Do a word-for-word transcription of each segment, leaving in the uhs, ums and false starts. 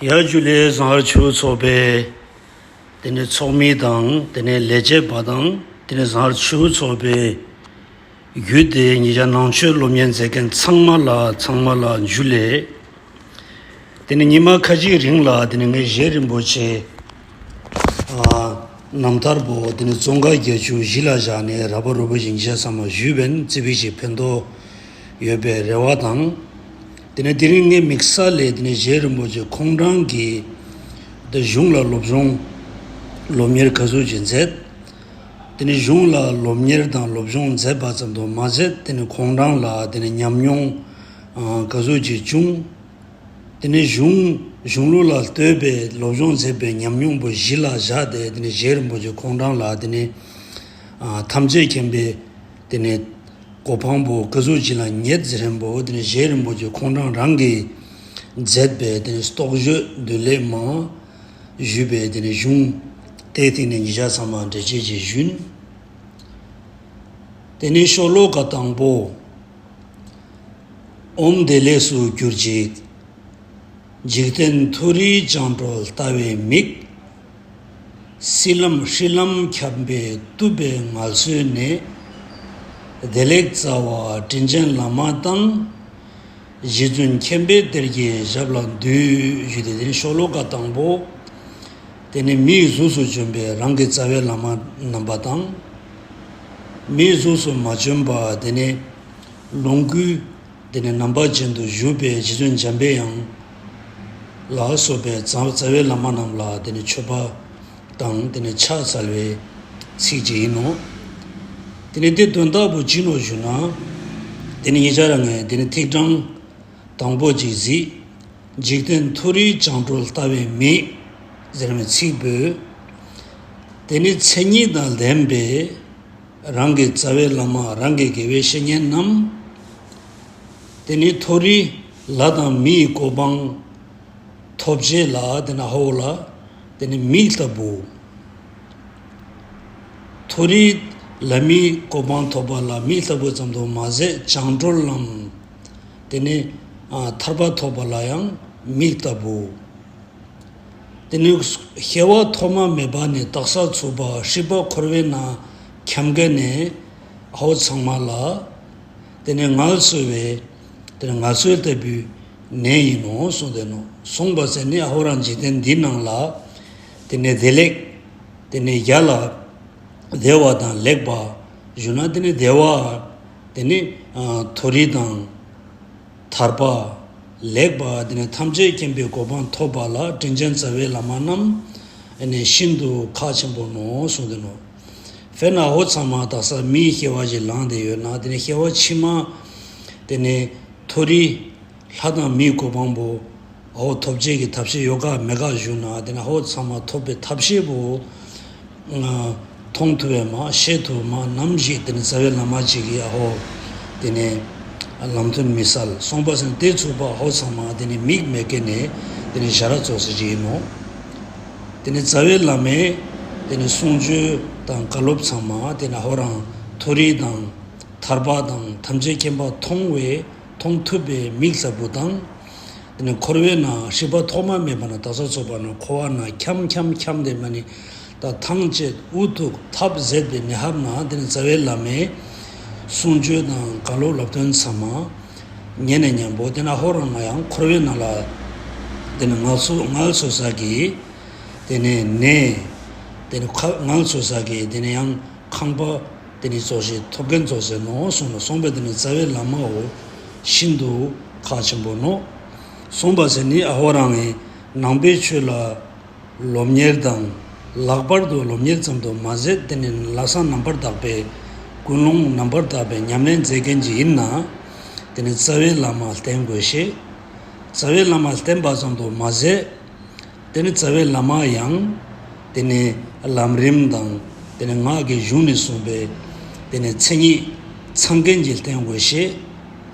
ཡ་ཇུ་ལེ། ཟངས་དཀར་ཆོས་ཚོགས་པའི་དེ་ནས་ཚོགས་མི་དང་དེ་ནས་ལས་བྱེད་པ་དང་དེ་ནས་ཟངས་དཀར་ཆོས་ཚོགས་པའི་བརྒྱུད་དེ་ཉེ་ཆར་ནང་ཆོས་སློབ་གཉེར་མཛད་མཁན་ཚང་མ་ལ་ཚང་མ་ལ་ཇུ་ལེ། དེ་ནས་ཉི་མ་ཁ་ཅིག་རིང་ལ་དེ་ནས་ངས་རྗེ་རིན་པོ་ཆེ་ཨ་རྣམ་ཐར་པོ་དེ་ནས་ཙོང་ཁ་བརྒྱད་ཅུ་གཞི་ལ་བཞག་ནས་ར་བ་རུ་བོ་ཞིང་ཆེན་ཚང་མ་ཞུས་པས་ཙི་ཕི་ཞིག་ཕན་ཐོགས་ཡོད་པའི་རེ་བ་དང་། དེ་ནས་དེ་རིང་ངས་དམིགས་བསལ་ལས་དེ་ནས་རྗེ་རིན་པོ་ཆེ་ཁོང་རང་གིས་དེ་གཞུང་ལ་སློབ་སྦྱོང་སློབ་གཉེར་ག་ཚོད་ཅིག་མཛད། དེ་ནས་གཞུང་ལ་སློབ་གཉེར་དང་སློབ་སྦྱོང་མཛད་པ་ཙམ་དུ་མ་ཟད་དེ་ནས་ཁོང་རང་ལ་དེ་ནས་ཉམས་མྱོང་ཨ་ག་ཚོད་ཅིག་བྱུང་། དེ་ནས་གཞུང་གཞུང་ལུགས་ལ་ལྟོས་པའི་སློབ་སྦྱོང་མཛད་པའི་ཉམས་མྱོང་པོ་གཞི་ལ་བཞག་སྟེ་དེ་ནས་རྗེ་རིན་པོ་ཆེ་ཁོང་རང་ལ་དེ་ནས་ཨ་ཐམས་ཅད་མཁྱེན་པའི་དེ་ནས་གོ་འཕང་པོ་ག་ཚོད་ཅིག་ལ་རྙེད་ཟེར་མཁན་པོ་དེ་ནས་རྗེ་རིན་པོ་ཆེ་ཁོང་རང་རང་གིས་མཛད་པའི་དེ་ནས་རྟོགས་བརྗོད་འདུན་ལེགས་མ་ཞུས་པའི་དེ་ནས་གཞུང་དེའི་སྟེང་ནས་ཉེ་ཆར་ཚང་མ་འགྲེལ་བཤད་ཅིག་ཞུས། དེ་ནས་ཤོ་ལོ་ཀ་དང་པོ། ཨོཾ་བདེ་ལེགས་སུ་གྱུར་ཅིག། འཇིག་རྟེན་མཐོ་རིས་སྤྱང་གྲོལ་ལྟ་བའི་མིག། སྲིད་ལམ་ཧྲིལ་ལམ་འཁྱམས་པས་གཏུབས་པའི་ངལ་གསོའི་གནས། བདེ་ལེགས་རྩ་བ་དྲིན་ཅན་བླ་མ་དང་། རྗེ་བཙུན་མཁྱེན་པའི་གཏེར་གྱི་ཞབས་ལ་འདུད། ཞུས་ཏེ་དེ་ནི་ཤོ་ལོ་ཀ་དང་པོ། དེ་ནི་མིའི་གཟུགས་སུ་བྱོན་པའི་རང་གི་རྩ་བའི་བླ་མ་རྣམ་པ་དང་། མིའི་གཟུགས་སུ་མ་བྱོན་པ་དེ་ནི་ལོངས་སྐུའི་དེ་ནས་རྣམ་པ་ཅན་དུ་བཞུགས་པའི་རྗེ་བཙུན་འཇམ་པའི་དབྱངས་ལ་སོགས་པའི་རྩ་རྩ་བའི་བླ་མ་རྣམས་ལ་དེ་ནས་མཆོད་པ་དང་དེ་ནས་ཕྱག་འཚལ་བའི་ཚིག་ཅིག་ཡིན་ནོ། དེ་ནས་དེ་དོན་དག་པོ་ཅི་ནོ་ཞུ་ན། དེ་ནས་ཉེ་ཆར་ངས་དེ་ནས་ཐིག་གྲངས་དང་པོ་ཅིག་གཟིགས། འཇིག་རྟེན་མཐོ་རིས་སྤྱང་གྲོལ་ལྟ་བའི་མིག་ཟེར་བའི་ཚིག་པོས། དེ་ནི་མཚན་ཉིད་དང་ལྡན་པའི་རང་གི་རྩ་བའི་བླ་མ་རང་གི་དགེ་བའི་བཤེས་གཉེན་རྣམས། དེ་ནི་མཐོ་རིས་ལྷ་དང་མིའི་གོ་འཕང་ཐོབ་བྱེད་ལ་དེ་ན་ཧོ་ལ་དེ་ནི་མིག་ལྟ་བུ། མཐོ་རིས་ལྷ་མིའི་གོ་འཕང་ཐོབ་པ་ལ་མིག་ལྟ་བུ་ཙམ་དུ་མ་ཟད་སྤྱང་གྲོལ་ལམ། དེ་ནི་ཨ་ཐར་པ་ཐོབ་པ་ལ་ཡང་མིག་ལྟ་བུ། དེ་ནི་སྐྱེ་བ་ཐོག་མ་མེད་པ་ནས་རྟག་ས་ཚུགས་པ་སྲིད་པ་འཁོར་བའི་ནང་འཁྱམས་མཁན་ནས་ཧོ་ཚང་མ་ལ། དེ་ནས་ངལ་གསོ་བའི་དེ་ནས་ངལ་གསོའི་ལྟ་བུའི་གནས་ཡིན་ནོ་གསུངས་ཏེ་ནོ། གསུངས་པ་ཟེར་ནི་ཨ་ཧོ་རང་འཇིག་རྟེན་འདི་ནང་ལ་དེ་ནས་བདེ་ལེགས་དེ་ནས་རྒྱ་ལ་བདེ་བ་དང་ལེགས་པ་ཞུ་ན་དེ་ནས་བདེ་བ་དེ་ནས་མཐོ་རིས་དང་ཐར་པ་ལེགས་པ་དེ་ནས་ཐམས་ཅད་མཁྱེན་པའི་གོ་འཕང་ཐོབ་པ་ལ་དྲིན་ཅན་རྩ་བའི་བླ་མ་རྣམས་ནས་ཤིན་ཏུ་ཁག་ཆེན་པོ་ནོ་གསུངས་ཏེ་ནོ། དཔེར་ན་ཨ་ཧོ་ཚང་མ་དག་ས་མིའི་སྐྱེ་བ་ཞིག་བླངས་ཏེ་ཡོད་ན་དེ་ནས་སྐྱེ་བ་ཕྱི་མ་དེ་ནས་མཐོ་རིས་ལྷ་དང་མིའི་གོ་འཕང་པོ་ཨ་ཧོ་ཐོབ་བྱེད་ཀྱི་ཐབས་ཤེས་ཡོད་ག་མེད་ག་ཞུ་ན་དེ་ནས་ཨ་ཧོ་ཚང་མ་ཐོབ་པའི་ཐབས་ཤེས་པོ་མཐོང་ཐུབ་པས་མ་ཤེས་ཐུབ་མ་ནམ་ཞིག་དེ་ནས་རྩ་བའི་བླ་མ་གཅིག་གིས་ཨ་ཧོ་དེ་ནས་ལམ་སྟོན་མི་སལ་སོང་པ་སེང་དེ་ཚུགས་པ་ཨ་ཧོ་ཚང་མ་དེ་ནས་མིག་མེད་མཁན་ནས་དེ་ནས་ཞ་ར་ཙོགས་ཟེར་གྱི་ཡིན་ནོ། དེ་ནས་རྩ་བའི་བླ་མས་དེ་ནས་གསུང་ཆོས་དང་བཀའ་སློབ་ཚང་མ་དེ་ནས་ཨ་ཧོ་རང་མཐོ་རིས་དང་ཐར་པ་དང་ཐམས་ཅད་མཁྱེན་པ་མཐོང་བའི་མཐོང་ཐུབ་པའི་མིག་ལྟ་བུ་དང་། དེ་ནས་འཁོར་བའི་ནང་སྲིད་པ་ཐོག་མ་མེད་པ་ནས་དག་ས་ཚུགས་པ་ནས་འཁོར་བ་ནང་འཁྱམས་འཁྱམས་འཁྱམས་ཏེ་མ་ནི་ད་ཐང་བཅད་དབུ་ཐུག་ཐབས་ཟད་པའི་གནས་ཧབ་ན་དེ་ནས་རྩ་བའི་བླ་མའི་གསུང་ཆོས་དང་བཀའ་སློབ་བསླབ་སྟོན་ཚང་མ་ཉན་ནས་མཉམ་པོ་དེ་ནས་ཨ་ཧོ་རང་ང་ཡང་འཁོར་བའི་ནང་ལ་དེ་ནས་ངལ་གསོ་ངལ་གསོ་ས་གི་དེ་ནས་ནས་དེ་ནས་ཁ་ངལ་གསོ་ས་གི་དེ་ནས་ཡང་ཁང་པ་དེ་ནས་ཙོགས་ཤིག་ཐོབ་མཁན་ཙོགས་ཟེར་ནོ་གསུངས་ནོ། གསུངས་པས་དེ་ནས་རྩ་བའི་བླ་མའོ་ཤིན་ཏུ་ཁག་ཆེན་པོ་ནོ། གསུངས་པ་ཟེར་ནི་ཨ་ཧོ་རང་ངི་ནང་པའི་ཆོས་ལ་སློབ་གཉེར་དང་ལྷག་པར་དུ་སློབ་གཉེར་ཙམ་དུ་མ་ཟད་དེ་ནས་ལྷག་བསམ་རྣམ་པར་དག་པའི་ཀུན་སློང་རྣམ་པར་དག་པའི་ཉམས་ལེན་མཛད་མཁན་ཅིག་ཡིན་ན་དེ་ནས་རྩ་བའི་བླ་མ་བསྟེན་དགོས་ཤེས། རྩ་བའི་བླ་མ་བསྟེན་པ་ཙམ་དུ་མ་ཟད། དེ་ནི་རྩ་བའི་བླ་མ་ཡང་། དེ་ནི་ལམ་རིམ་དང་། དེ་ནི་སྔགས་ཀྱི་གཞུང་ནས་གསུངས་པའི། དེ་ནི་མཚན་ཉིད་ཚང་མཁན་གྱིས་བསྟེན་དགོས་ཤེས།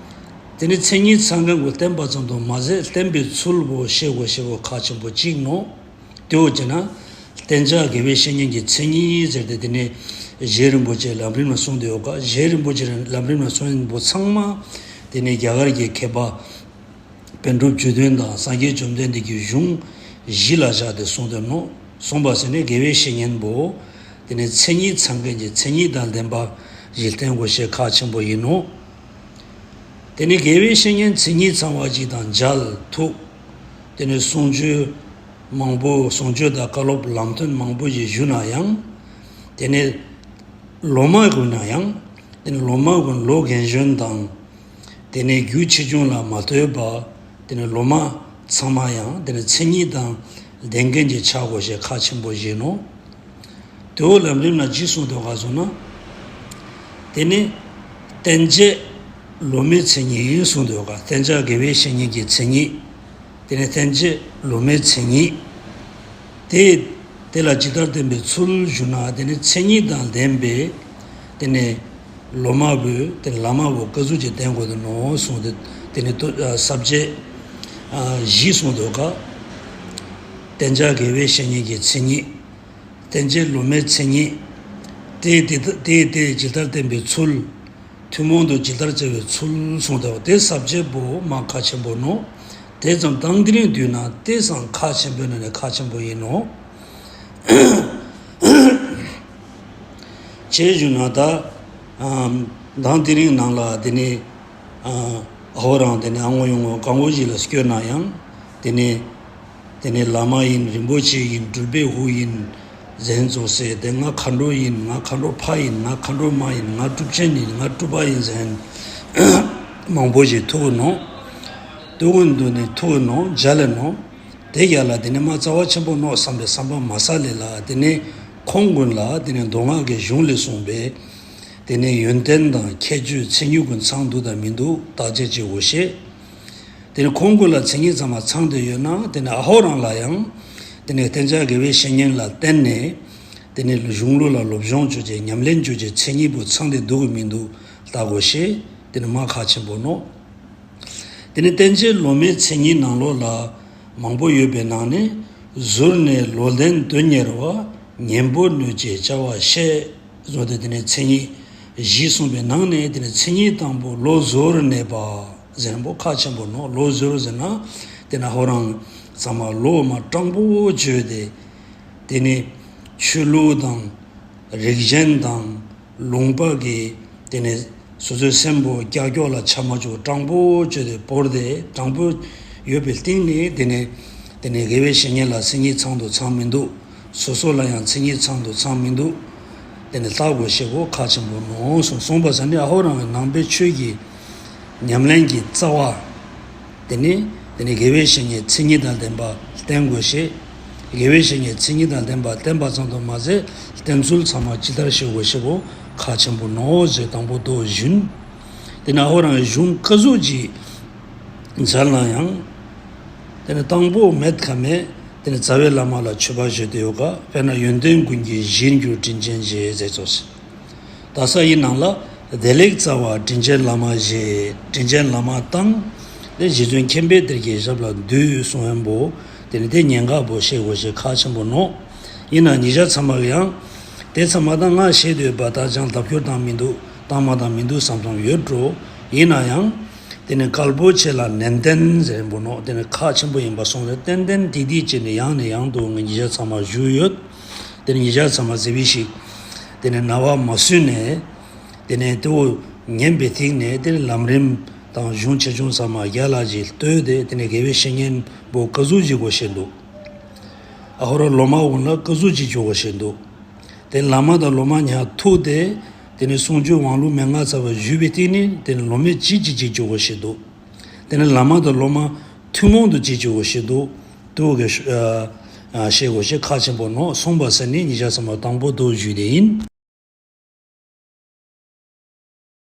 དེ་ནི་མཚན་ཉིད་ཚང་མཁན་གྱིས་བསྟེན་པ་ཙམ་དུ་མ་ཟད་བསྟེན་པའི་ཚུལ་བོ་ཤེས་དགོས་ཤེས་པོ་ཁག་ཆེན་པོ་གཅིག་ནོ། དེའོ་བྱས་ན། བསྟེན་བྱ་དགེ་བའི་བཤེས་གཉེན་གྱི་མཚན་ཉིད་ཟེར་ཏེ་དེ་ནི་རྗེ་རིན་པོ་ཆེ་ལམ་རིམ་ལ་གསུངས་ཏེ་ཡོད་ཀ། རྗེ་རིན་པོ་ཆེ་ལམ་རིམ་ལ་གསུངས་པོ་ཚང་མ། དེ་ནི་རྒྱ་གར་གྱི་མཁས་པ། པཎ་གྲུབ་བཅུ་བདུན་དང་སངས་རྒྱས་བཅོམ་ལྡན་འདས་ཀྱི་གཞུང་ གཞི་ལ་བཞག་སྟེ་གསུངས་ཏེ་ནོ། གསུངས་པ་ཟེར་ནས་དགེ་བའི་བཤེས་གཉེན་པོ། དེ་ནས་མཚན་ཉིད་ཚང་མཁན་གྱི་མཚན་ཉིད་དང་ལྡན་པ་ཞིག་བསྟེན་དགོས་ཞེས་ཁག་ཆེན་པོ་ཡིན་ནོ། དེ་ནས་དགེ་བའི་བཤེས་གཉེན་མཚན་ཉིད་ཚང་བ་ཅིག་དང་མཇལ་ཐུག་དེ་ནས་གསུང་ཆོས་མང་པོ་གསུང་ཆོས་དང་བཀའ་སློབ་ལམ་སྟོན་མང་པོ་ཞིག་ཞུས་ན་ཡང་། དེ་ནས་སློབ་མ་ཀུན་ན་ཡང་། དེ་ནས་སློབ་མ་ཀུན་ལོ་རྒན་གཞོན་དང་། དེ་ནས་རྒྱུ་ཆེ་ཆུང་ལ་མ་ལྟོས་པ། དེ་ནས་སློབ་མ་ཚང་མ་ཡང་དེ་ནས་མཚན་ཉིད་དང་ལྡན་མཁན་གྱི་ཆ་དགོས་ཞེས་ཁག་ཆེན་པོ་བཞེས་ནོ། དེ་འོ་ལམ་རིམ་ན་ཅི་གསུངས་འདུག་ག་ཟེར་ན། དེ་ནི་བསྟེན་བྱེད་སློབ་མའི་མཚན་ཉིད་གསུངས་འདུག་ག་བསྟེན་བྱ་དགེ་བའི་བཤེས་གཉེན་གྱི་མཚན་ཉིད། དེ་ནི་བསྟེན་བྱེད་སློབ་མའི་མཚན་ཉིད། དེ་དེ་ལ་ཇི་ལྟར་བསྟེན་པའི་ཚུལ་ཞུ་ན། དེ་ནི་མཚན་ཉིད་དང་ལྡན་པའི་དེ་ནི་སློབ་མ་བོས་དེ་ནི་བླ་མ་བོ་ཀ་ཟུག་ཅིག་བསྟེན་དགོས་འདུག་ནོ་གསུངས་ཏེ། དེ་ནི་ཏོ་ས་བཅད་བཞི་གསུངས་འདུག་ག་བསྟེན་བྱ་དགེ་བའི་བཤེས་གཉེན་གྱི་མཚན་ཉིད། བསྟེན་བྱེད་སློབ་མའི་མཚན་ཉིད། དེ་དེ་དེ་དེ་ཇི་ལྟར་བསྟེན་པའི་ཚུལ། ཐུན་མོང་དུ་ཇི་ལྟར་བྱ་བའི་ཚུལ་གསུངས་འདུག་དེ་ས་བཅད་པོ་མ་ཁག་ཆེན་པོ་ནོ། དེ་ཙམ་དང་དེ་རིང་བསྡུས་ན་དེ་སང་ཁག་ཆེན་པོའི་ནང་ནས་ཁག་ཆེན་པོ་ཡིན་ནོ། ཅེས་ཞུ་ན་ད། ཨམ། དང་དེ་རིང་ནང་ལ་དེ་ནི། ཨ། ཨ་ཧོ་རང་དེ་ནི་ཨ་ངོ་ཡོང་ངོ་གང་བོ་ཞིག་ལ་སྐྱོད་ན་ཡང་། དེ་ནི། དེ་ནི་བླ་མ་ཡིན། རིན་པོ་ཆེ་ཡིན། སྤྲུལ་པའི་ཧུ་ཡིན། ཟན་ཙོགས་སེ་དེ་ང་མཁའ་འགྲོ་ཡིན། ང་མཁའ་འགྲོ་ཕ་ཡིན། ང་མཁའ་འགྲོ་མ་ཡིན། ང་སྤྲུལ་ཆེན་ཡིན། ང་སྤྲུལ་པ་ཡིན་ཟེར་མང་པོ་ཞིག་ཐུག་ནོ། ཐུག་འདུག་ནི་ཐུག་ནོ་མཇལ་ནོ། དེ་ཡ་ལ་དེ་ནི་མ་རྩ་བ་ཆེན་པོ་ནོ་བསམ་པའི་བསམ་པ་མ་ས་ལེ་ལ་དེ་ནི་ཁོང་ཀུན་ལ་དེ་ནི་མདོ་སྔགས་ཀྱི་གཞུང་ལས་གསུངས་པའི་དེ་ནི་ཡོན་ཏན་དང་ཁྱད་ཆོས་མཚན་ཉིད་ཀུན་ཚང་འདུག་དང་མི་འདུག་བརྟག་དཔྱད་བྱེད་དགོས་ཤེས། དེ་ནི་ཁོང་ཀུན་ལ་མཚན་ཉིད་ཚང་མ་ཚང་དེ་ཡོད་ན་དེ་ནི་ཨ་ཧོ་རང་ལ་ཡང་དེ་ནི་བསྟེན་བྱ་དགེ་བའི་བཤེས་གཉེན་ལ་བརྟེན་ནས་དེ་ནི་གཞུང་ལུགས་ལ་སློབ་སྦྱོང་བྱོས་རྗེས་ཉམས་ལེན་བྱོས་རྗེས་མཚན་ཉིད་པོ་ཚང་དེ་འདུག་གི་མི་འདུག་བལྟ་དགོས་ཤེས་དེ་ནི་མ་ཁག་ཆེན་པོ་ནོ། དེ་ནི་བསྟེན་བྱེད་སློབ་མའི་མཚན་ཉིད་ནང་ལོགས་ལ་མང་པོ་ཡོད་པའི་ནང་ནས་ཟུར་ནས་ལོག་ལྡན་དོན་གཉེར་བ། གཉེན་པོ་གནོད་བྱེད་བྱ་བ་བཤད། བཟོ་སྟེ་དེ་ནས་མཚན་ཉིད་བཞི་གསུངས་པའི་ནང་ནས་དེ་ནས་མཚན་ཉིད་དང་པོ་ལོག་ཟུར་གནས་པ་ཟེར་མཁན་པོ་ཁག་ཆེན་པོ་ནོ། ལོག་ཟུར་ཟེར་ན་དེ་ནས་ཧོ་རང་ཚང་མ་ལོག་མ་དྲང་པོ་བརྗོད་དེ། དེ་ནས་ཆོས་ལུགས་དང་རིགས་ཞེན་དང་ལུང་པ་གི་དེ་ནས་སོ་སོའི་སེམས་པོ་ཀྱག་ཀྱོག་ལ་ཆ་མ་བཅུག་དྲང་པོ་བཅོས་ཏེ་བོར་ཏེ་དྲང་པོ་ཡོད་པའི་སྟེང་ནས་དེ་ནས་དེ་ནས་དགེ་བའི་བཤེས་གཉེན་ལ་མཚན་ཉིད་ཚང་དུ་ཚང་མི་འདུག་སོ་སོ་ལ་ཡང་མཚན་ཉིད་ཚང་དུ་ཚང་མི་འདུག་དེ་ནས་བལྟ་དགོས་ཤེས་པོ་ཁག་ཆེན་པོ་ནོ་གསུངས། གསུངས་པ་ཟེར་ནས་ཨ་ཧོ་རང་གི་ནང་པའི་ཆོས་ཀྱི་ཉམས་ལེན་གྱི་རྩ་བ། དེ་ནི་དེ་ནི་དགེ་བའི་བཤེས་གཉེན་མཚན་ཉིད་དང་ལྡན་པ་བསྟེན་དགོས་ཤེས། དགེ་བའི་བཤེས་གཉེན་མཚན་ཉིད་དང་ལྡན་པ་བསྟེན་པ་ཙམ་དུ་མ་ཟད་བསྟེན་ཚུལ་ཚང་མ་ཇི་ལྟར་ཤེས་དགོས་ཤེས་པོ་ཁག་ཆེན་པོ་ནོ་ཞེས་དང་པོ་དུ་ཞུས། དེ་ནི་ཨ་ཧོ་རང་གི་གཞུང་ཀ་ཟུག་ཅིག་མཇལ་ན་ཡང་། དེ་ནི་དང་པོ་མེད་ཁ་མེད་དེ་ནི་རྩ་བའི་བླ་མ་ལ་མཆོད་པ་ཞུས་ཏེ་ཡོད་ཀ་དཔེར་ན་ཡོན་ཏན་ཀུན་གྱི་གཞིར་གྱུར་དྲིན་ཅན་རྗེ་ཟེར་ཙོགས། ད་ས་ཡི་ནང་ལ་བདེ་ལེགས་རྩ་བ་དྲིན་ཅན་བླ་མ་བཞེས། དྲིན་ཅན་བླ་མ་དང་། དེ་རྗེ་བཙུན་མཁྱེན་པའི་གཏེར་གྱི་ཞབས་ལ་འདུད་གསུང་བའི་བོ། དེ་ནི་དེ་ཉེན་ཁ་བོ་ཤེས་དགོས་ཤེས་ཁག་ཆེན་པོ་ནོ། ཡིན་ན་ཉིད་ཞག་ཚང་མ་གི་ཡང་། དེ་ཚང་མ་དང་ང་ཤེས་འདོད་པ་དག་ཀྱང་ལྡབ་སྐྱོར་དང་མི་འདུག་དང་མ་དང་མི་འདུག་བསམ་བསམ་ཡོད་འགྲོ། ཡིན་ན་ཡང་། དེ་ནི་དཀར་པོ་ཆེ་ལ་ནན་ཏན་ཟེར་བོ་ནོ། དེ་ནི་ཁག་ཆེན་པོ་ཡིན་པ་སོང་ཙང་ཏན་ཏན་ཏིག་ཏིག་བྱས་ནས་ཡང་ནས་ཡང་དུ་ང་ཉིད་ཞག་ཚང་མ་བཞུགས་ཡོད། དེ་ནི་ཉིད་ཞག་ཚང་མ་ཟེར་བའི་ཞིག་དེ་ནི་རྣ་བ་མ་བསུས་ནས། དེ་ནས་དེ་བོ་ཉན་པའི་ཐིག་ནས་དེ་ནི་ལམ་རིམ་དང་གཞུང་ཆེ་ཆུང་ཚང་མ་རྒྱ་ལ་ཅིག་ལྟོས་ཏེ་དེ་ནས་དགེ་བའི་བཤེས་གཉེན་པོ་ཀ་ཟུག་ཅིག་དགོས་ཤེས་འདུག་ཨ་ཧོ་ར་སློབ་མ་ཀུན་ལ་ཀ་ཟུག་ཅིག་བཅོ་དགོས་ཤེས་འདུག་དེ་བླ་མ་དང་སློབ་མ་ཉག་ཐུག་སྟེ་དེ་ནས་གསུང་ཆོས་དབང་ལུང་མན་ངག་ཚར་བ་ཞུས་པའི་སྟེང་ནས་དེ་ནས་སློབ་མས་ཅིག་ཅིག་ཅིག་བཅོ་དགོས་ཤེས་འདུག་དེ་ནས་བླ་མ་དང་སློབ་མ་ཐུན་མོང་དུ་ཅིག་བཅོ་དགོས་ཤེས་འདུག་དུ་གི་ཤེས་དགོས་ཤེས་ཁག་ཆེན་པོ་ནོ་གསུངས་པ་ཟེར་ནས་ཉིད་ཞག་ཚང་མ་དང་པོ་དུ་ཞུས་ཏེ་ཡིན།